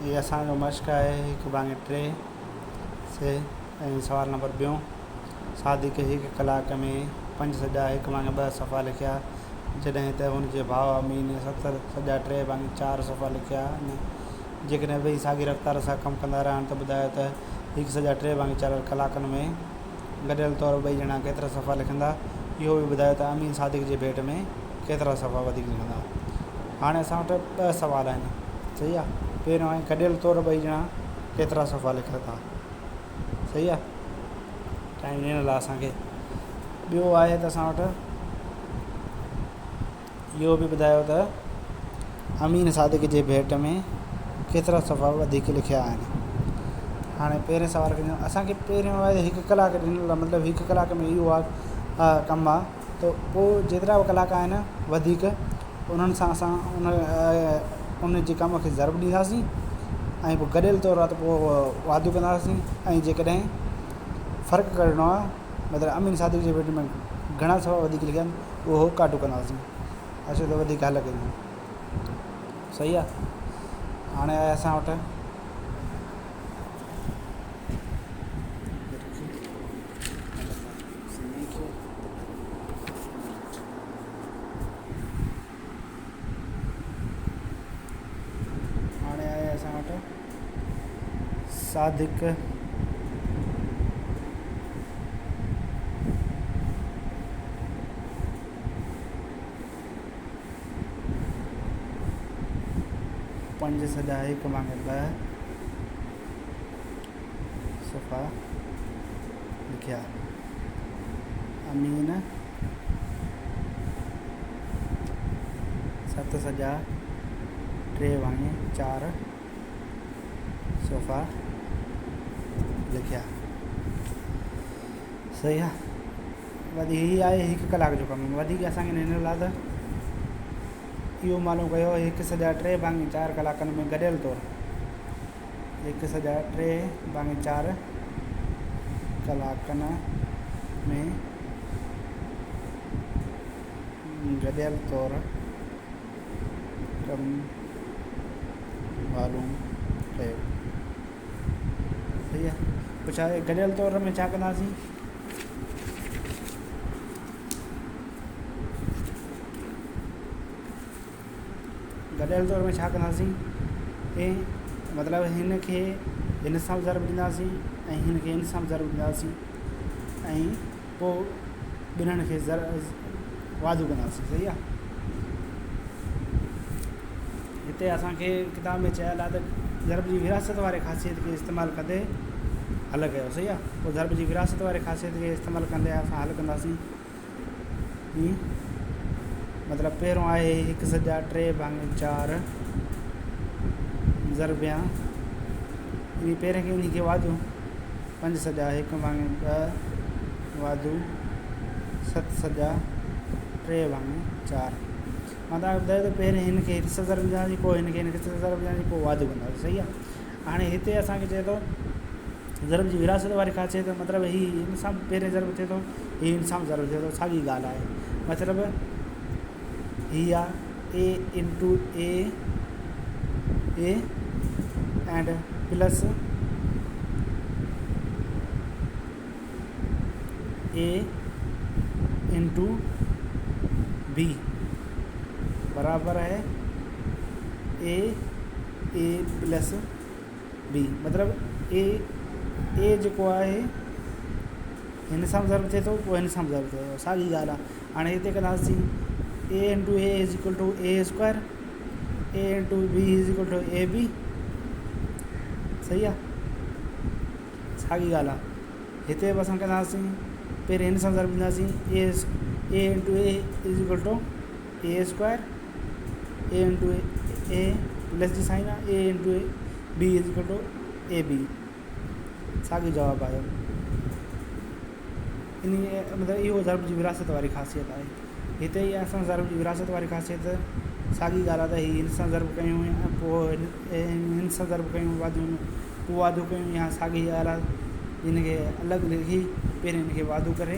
هي اسان جو مشق آهي هڪ ڀاڱي ٽي سي ۽ سوال نمبر ٻيون صادق هڪ ڪلاڪ ۾ پنج سڄا هڪ ڀاڱي ٻه صفحا لکيا جڏهن ته هن جي ڀاء امين ست سڄا ٽي ڀاڱي چار صفحا لکيا جيڪڏهن ٻئي ساڳي رفتار سان ڪم ڪندا رهن ته ٻڌايو ته هڪ سڄا ٽي ڀاڱي چار ڪلاڪن ۾ گڏيل طور ٻئي ڄڻا ڪيترا صفحا لکندا؟ اهو به ٻڌايو ته امين صادق جي ڀيٽ ۾ ڪيترا صفحا وڌيڪ لکندا؟ هاڻي اسان وٽ ٻه سوال آهن صحيح آهي پهريون آهي گڏيل طور ٻئي ڄڻا ڪيترا صفحا لکن ٿا صحيح آهي ٽائيم ڏنل آهي اسان کي ٻيو آهي ته اسان وٽ اهو به ٻڌايو ته امين صادق جي ڀيٽ ۾ ڪيترا صفحا وڌيڪ لکيا آهن. هاڻي پهرين سوال کي اسان کي پهريون آهي هڪ ڪلاڪ ڏنل آهي مطلب هڪ ڪلاڪ ۾ اهو آهي ڪم آهي ته پوء جيترا به ڪلاڪ آهن وڌيڪ انهن سان اسان ان ان جي ڪم کي ضرب ڏينداسين ۽ پوء گڏيل طور آهي ته پوء واڌو ڪنداسين ۽ جيڪڏهن فرق ڪڍڻو آهي مطلب امين صادق جي ڀيٽ ۾ گهڻا صفحا وڌيڪ لکيا آهن اهو ڪاٽو ڪنداسين اچو ته وڌيڪ حل ڪيون صحيح آ هاڻي آهي اسان وٽ هاڻي آهي اسان وٽ صادق پنج سڄا هڪ ڀاڱي ٻه صفحا لکيا. امين ست سڄا ٽي ڀاڱي چار صفحا لکيا. صحيح آ وري هي آهي هڪ ڪلاڪ جو ڪم وڌيڪ اسان کي ڏنل آهي ته اهو معلوم ڪيو هڪ سڄا ٽي ڀاڱي چار ڪلاڪن ۾ گڏيل طور هڪ سڄا ٽي ڀاڱي چار ڪلاڪن ۾ گڏيل طور ڪم معلوم ڪيو صحيح آهي پوء ڇا گڏيل طور ۾ ڇا ڪنداسين گڏيل طور ۾ ڇا ڪنداسين ۽ مطلب هن کي هن سان به ضرب ڏينداسين ۽ هن کي هن سان به ضرب ڏينداسين ۽ پوء ٻنهن کي واڌو ڪنداسين صحيح آهي هتي اسانکي ڪتاب ۾ چيل آهي ته ضرب جي وراثت واري خاصيت کي استعمال ڪندي حل ڪيو صحيح آهي پوء ضرب جي وراثت واري خاصيت کي استعمال ڪندي اسان حل ڪنداسين هي مطلب پهريون آهي هڪ سڄا ٽي ڀاڱي چار ضربيان انهي پهرين کي انهي کي واڌو پنج سڄا هڪ ڀاڱي ٻه واڌو ست سڄا ٽي ڀاڱي چار مان توهان کي ٻڌايو ته پهرين هن کي هڪ سان ضرب ڏينداسين پوء هن کي هن کي ضرب ڏينداسين پوء واڌو ڪنداسين صحيح آهي هاڻي هتي اسان کي چئي ٿو ضرب جي وراثت واري خاصيت مطلب هي هن سان به پهرين ضرب ٿئي ٿو هي هن سان به ضرب ٿئي ٿو ساڳي ڳالهه آهي مطلب هي آ A into A A and plus A into B برابر آهي اي اي پلس بي مطلب اي اي جيڪو آهي هن سان به ضرب ٿئي ٿو پوء هن سان به ضرب ٿئي ٿو ساڳي ڳالهه آهي هاڻي هتي ڪنداسين A into A is equal to A square A into B is equal to A B صحيح آهي ساڳي ڳالهه آهي هتي به اسان ڪنداسين پهرين هن سان ضرب ڏينداسين A A into A is equal to A square A into A plus جي سائن آهي A into A B is equal to A B ساڳيو جواب آيو ان مطلب اهو ضرب جي وراثت واري خاصيت آهي هتي ئي اسان ضرب جي وراثت واري خاصيت ساڳي ڳالهه آهي ته هي هن سان ضرب ڪيون ۽ پوء هن سان ضرب ڪيون واڌو پوء واڌو ڪيون يا ساڳي ڳالهه آهي هن کي الڳ لکي پهرين هن کي واڌو ڪري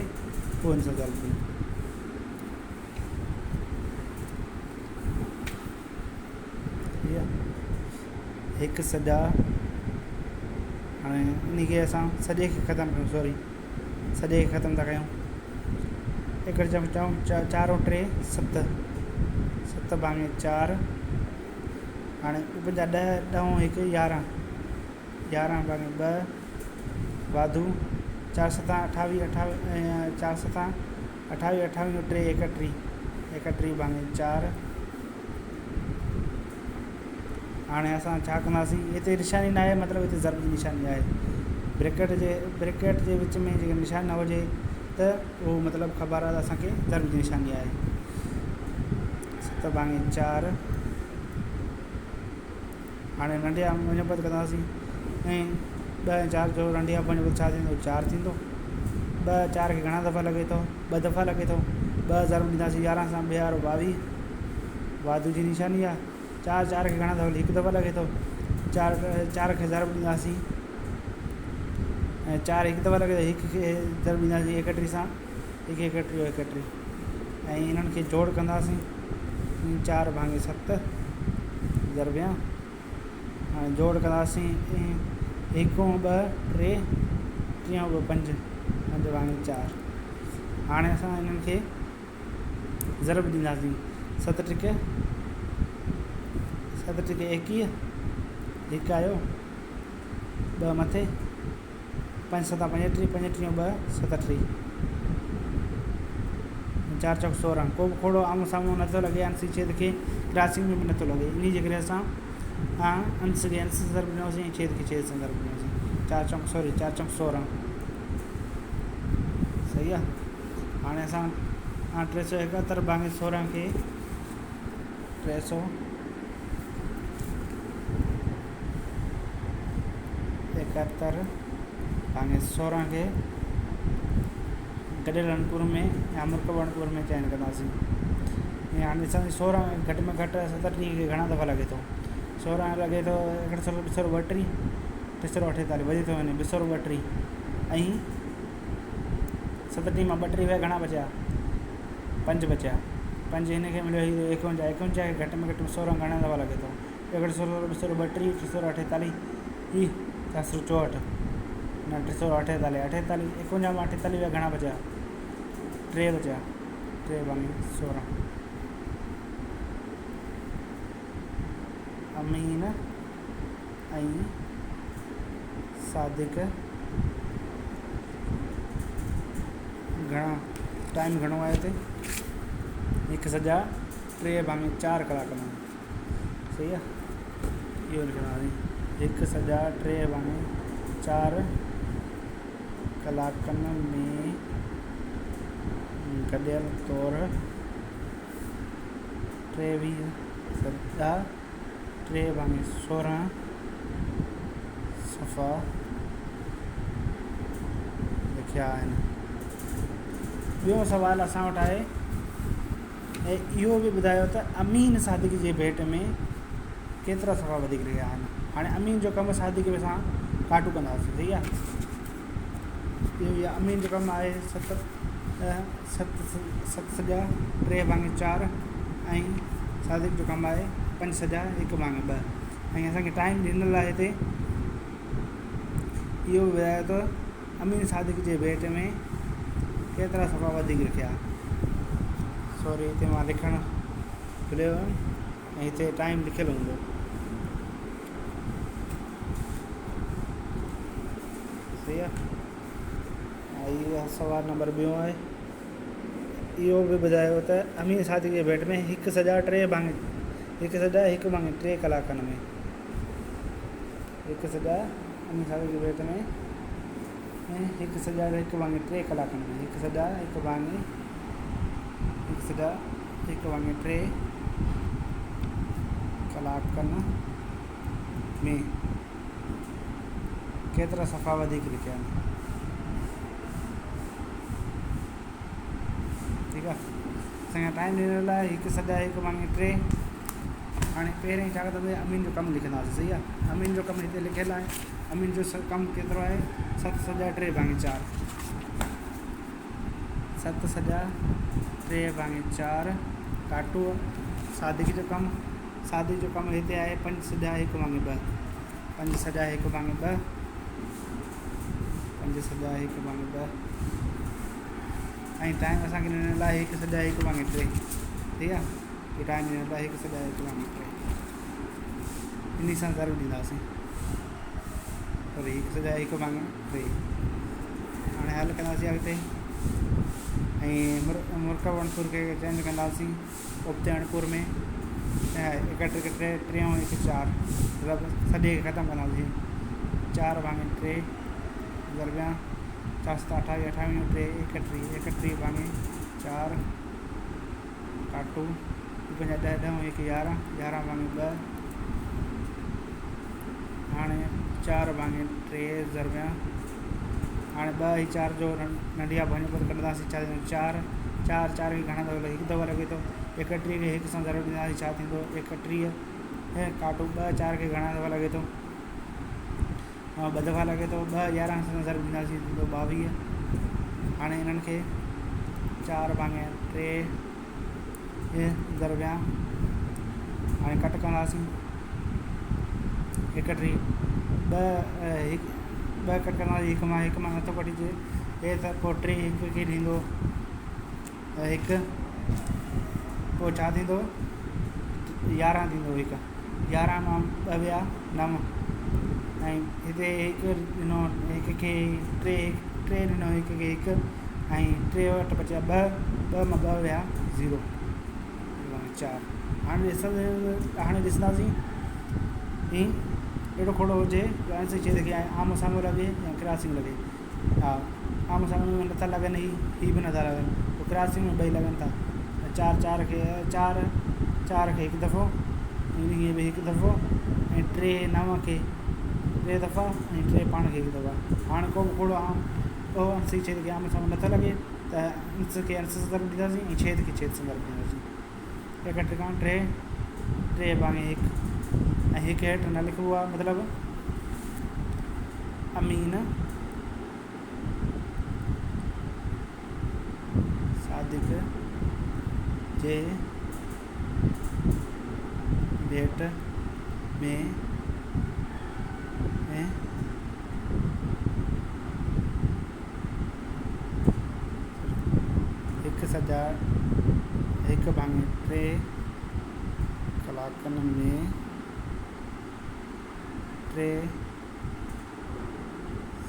پوء هن سان ضرب ڪيون هڪ سڄا، هاڻي انهي کي اسان سڄي کي ختم ڪيون، سوري سڄي کي ختم ٿا ڪيون، هڪ چون چون چار ۽ ٽي ست، ست ڀاڱي چار، هاڻي ٻه پنجا ڏهه، ڏهه ۽ هڪ يارهن، يارهن ڀاڱي ٻه واڌو چار ستان اٺاويهه، اٺاويهه چار ستان اٺاويهه، اٺاويهه ۽ ٽي ايڪٽيهه، ايڪٽيهه ڀاڱي چار. هاڻي اسان ڇا ڪنداسين، هتي نشاني نه آهي، مطلب هتي ضرب جي نشاني آهي، بريڪيٽ جي وچ ۾ جيڪا نشاني نه هجي ته اهو مطلب خبر آهي ته اسانکي ضرب جي نشاني آهي. ست ڀاڱي چار. هاڻي ننڍي آ پنج پد ڪنداسين ۽ ٻه ۽ چار جو ننڍي آ پنج پد ڇا ٿيندو، چار ٿيندو. ٻه چار کي گهڻا دفعا لڳي ٿو، ٻه دفعا لڳي ٿو. ٻه ضرب ڏينداسين يارهن سان، ٻه يارهن ٻاويهه، واڌو جي نشاني آ. چار چار کي گهڻا دفعا، هڪ دفعا لڳي ٿو. چار چار کي ضرب ڏينداسين ۽ چار هڪ دفعا لڳي ٿو، هڪ کي ضرب ڏينداسين ايڪٽيهه سان، هڪ ايڪٽيهه ايڪٽيهه، ۽ انهن کي جوڙ ڪنداسين چار ڀاڱي ست ضربيان. هاڻي جوڙ ڪنداسين هڪ ۽ ٻه ٽي، ٽي ۽ ٻه پنج، پنج ڀاڱي چار. هاڻي اسان انهن کي ضرب ڏينداسين، ست ٽڪ ست ٽڪ ايڪيهه، هڪ آيو ٻه مٿي، پنج ستان پنجٽيهه، پنجٽيهه ٻه ستٽيهه، چار چوڪ سورهن. ڪو به کوڙو آمهون سامهون نٿو لڳي، انس ڇيد کي ڪراسنگ ۾ به نٿو لڳي، انهي جي ڪري اسان انس کي انس سان ضرب ڏنوسين ۽ ڇيد کي ڇيد سان ضرب ڏنوسين. چار چوڪ سوري چار چوڪ سورهن، صحيح آ. هاڻي اسان ٽي سو ايڪهتر ڀاڱي سورهن کي ٽي سو ايڪهتر ڀاڱي سورهن کي گڏيل انڪور ۾ يا مرڪب انڪور ۾ چين ڪنداسين. ۽ هاڻي ڏسنداسين سورهن گهٽ ۾ گهٽ ستٽيهه کي گهڻا دفعا لڳي ٿو. سورهن لڳي ٿو هڪ سؤ ٻه سؤ ٻٽيهه، ٽي سؤ اٺيتاليهه وڌي ٿو وڃي ٻه سؤ ٻٽيهه، ۽ ستٽيهه مان ٻٽيهه ويا گهڻا بچيا، پنج بچيا. پنج هن کي مليو هي ايڪونجاهه، ايڪونجاهه کي گهٽ ۾ گهٽ سورهن گهڻا دفعا لڳي ٿو، هڪ سؤ ٻه سؤ ٻٽيهه، ٽي سؤ اٺيتاليهه، هي چار سؤ چوهٺ، نه ٽي سؤ اٺيتاليهه، اٺيتاليهه، ايڪونجاهه مان اٺيتاليهه ويا گهڻا بچيا، ٽي بچيا، ٽي ڀاڱي سورهن. امين ۽ صادق گهڻا ٽائيم گهڻو آهي هتي، هڪ سڄا ٽي ڀاڱي چار ڪلاڪ ۾ صحيح آهي. اهو لکنداسين هڪ سڄا ٽي ڀاڱي چار ڪلاڪن ۾ گڏيل طور ٽيويهه سڄا ٽي ڀاڱي سورهن صفحا لکيا آهن. ٻيو سوال اسان وٽ آهي ۽ اهو به ٻڌايو ته امين صادق جي ڀيٽ ۾ ڪيترا صفحا وڌيڪ لکيا آهن. هاڻي امين جو ڪم صادق سان ڪاٽو ڪنداسين، صحيح آهي. اهو ئي امين جو ڪم آهي ست ست ست سڄا ٽي ڀاڱي چار ۽ صادق جو ڪم آهي پنج سڄا هڪ ڀاڱي ٻه، ۽ اسان کي ٽائيم ڏنل آهي هتي. اهو به ٻڌايو ته امين صادق جي ڀيٽ ۾ ڪيترا صفحا وڌيڪ لکيا. سوري هتي مان لکڻ ڀلي ويم ۽ هتي ٽائيم لکيل هوندو. صحيح آهي. اهو سوال نمبر ٻيو آهي. اهو به ٻڌايو ته امين صادق جي ڀيٽ ۾ هڪ سڄا ٽي ڀاڱي هڪ سڄا هڪ ڀاڱي ٽي ڪلاڪن ۾ هڪ سڄا امين صادق جي ڀيٽ ۾ هڪ سڄا هڪ ڀاڱي ٽي ڪلاڪن ۾ هڪ سڄا هڪ ڀاڱي هڪ سڄا هڪ ڀاڱي ٽي ڪلاڪن ۾ ڪيترا صفحا وڌيڪ لکيا آهن. ٺيڪ آهي، اسان کي ٽائيم ڏنل آهي هڪ سڄا هڪ ڀاڱي ٽي. هاڻي پهرين ڇا ڪنداسين، امين جو ڪم لکنداسين. صحيح آهي، امين جو ڪم هتي لکيل آهي. امين جو ڪم ڪيترو آهي، ست سڄا ٽي ڀاڱي چار، ست سڄا ٽي ڀاڱي چار ڪاٽو صادق جو ڪم صادق جو ڪم هتي آهي پنج سڄا هڪ ڀاڱي ٻه، پنج سڄا هڪ ڀاڱي ٻه، پنج سڄا هڪ ڀاڱي ٻه ۽ ٽائيم اسان کي ڏنل آهي هڪ سڄا هڪ ڀاڱي ٽي. ٺيڪ آهي، هي ٽائيم ڏنل آهي هڪ سڄا هڪ ڀاڱي ٽي، انهي سان ضرب ڏينداسين وري هڪ سڄا هڪ ڀاڱي ٽي. هاڻي حل ڪنداسين اڳتي ۽ مرڪب اڻپور کي چينج ڪنداسين ابتي اڻپور ۾ هڪ ٽي ٽي ٽي ۽ هڪ چار، مطلب سڄي کي ختم ڪنداسين چار ڀاڱي ٽي ضربيان چار ست اٺاويهه، اٺاويهه ٽي ايڪٽيهه، ايڪٽيهه ڀاڱي چار ڪاٽو هڪ پنجا ڏهه، ڏهه ۽ هڪ يارهن، يارهن ڀاڱي ٻه. هاڻي چار ڀاڱي ٽي ضربيان هاڻي ٻه ۽ چار جو ننڍي آ ڀڃ پر ڪڍنداسين ڇا ٿيندو چار، چار چار کي گهڻا دفعا لڳي هڪ دفعو لڳي ٿو ايڪٽيهه کي هڪ سان ضرب ڏينداسين ڇا ٿيندو ايڪٽيهه ۽ ڪاٽو ٻه چار کي گهڻا دفعا لڳي ٿو ٻه دفعا لڳي ٿو ٻه يارهن سان ضرب ڏينداسين ٿيندو 22. هاڻي انهن کي چار ڀاڱي ٽي ضربيان هاڻي ڪٽ ڪنداسين ايڪٽيهه ٻه هڪ ٻه ڪٽ ڪنداسين هڪ مان هڪ مان نٿو ڪٽجي هي ته پوءِ ٽي هڪ کي ڏيندو هڪ پوءِ ڇا ٿيندو يارهن ٿيندو هڪ يارهن مان ٻه ويا نو ۽ هتي هڪ ڏنو هڪ کي ٽي ٽي ڏنو هڪ کي هڪ ۽ ٽي وٽ بچيا ٻه، ٻه مان ٻه ويا زيرو چار. هاڻي ڏسندي هاڻي ڏسنداسين هي اهڙو کوڙو هجي جو انس ڇيد کي آمهون سامهون لڳي يا ڪراسنگ لڳي. ها آمهون سامهون ۾ نٿا لڳن، هي هي به نٿا لڳن، پوءِ ڪراسنگ ۾ ٻئي لڳن ٿا. چار چار کي چار چار کي هڪ دفعو ائين به هڪ دفعو ۽ ٽي نو کي ٽي دفعا ۽ ٽي پاڻ کي هڪ دفعا. هاڻي ڪو به کوڙو عام اهو انس ڇيد کي آمهون سامهون نٿو لڳي ته انس کي انس سان ضرب ڏينداسين ۽ ڇيد کي ڇيد سان ضرب ڏينداسين. هڪ ٽي کان ٽي، ٽي ڀاڱي هڪ ۽ هڪ هيٺ نه لکبو آهي مطلب امين صادق جي ڀيٽ ۾ ۽ هڪ سڄا هڪ ڀاڱي ٽي ڪلاڪن ۾ ٽي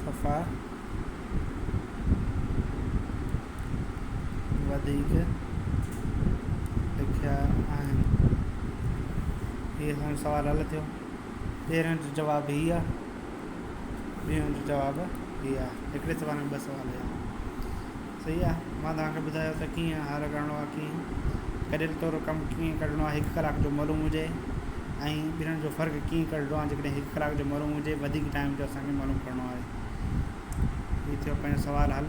صفحا وڌيڪ لکيا آهن. هي اسان جو سوال حل ٿيو. پهريون جو جواب هي آ، ٻيون جو جواب هي آ. هڪڙي سوال ۾ ٻه سوال هيا. صحيح آ. مان توهان کي ٻڌايو ته ڪيئن حل ڪرڻو آ، ڪيئن گڏيل طور ڪم ڪيئن ڪڍڻو آ، هڪ ڪلاڪ جو معلوم هجي ۽ ٻنهن جو فرق ڪيئن ڪڍڻو آ، جيڪڏهن هڪ ڪلاڪ جو معلوم هجي وڌيڪ ٽائيم جو اسان کي معلوم ڪرڻو آهي. هي ٿيو پنهنجو سوال حل.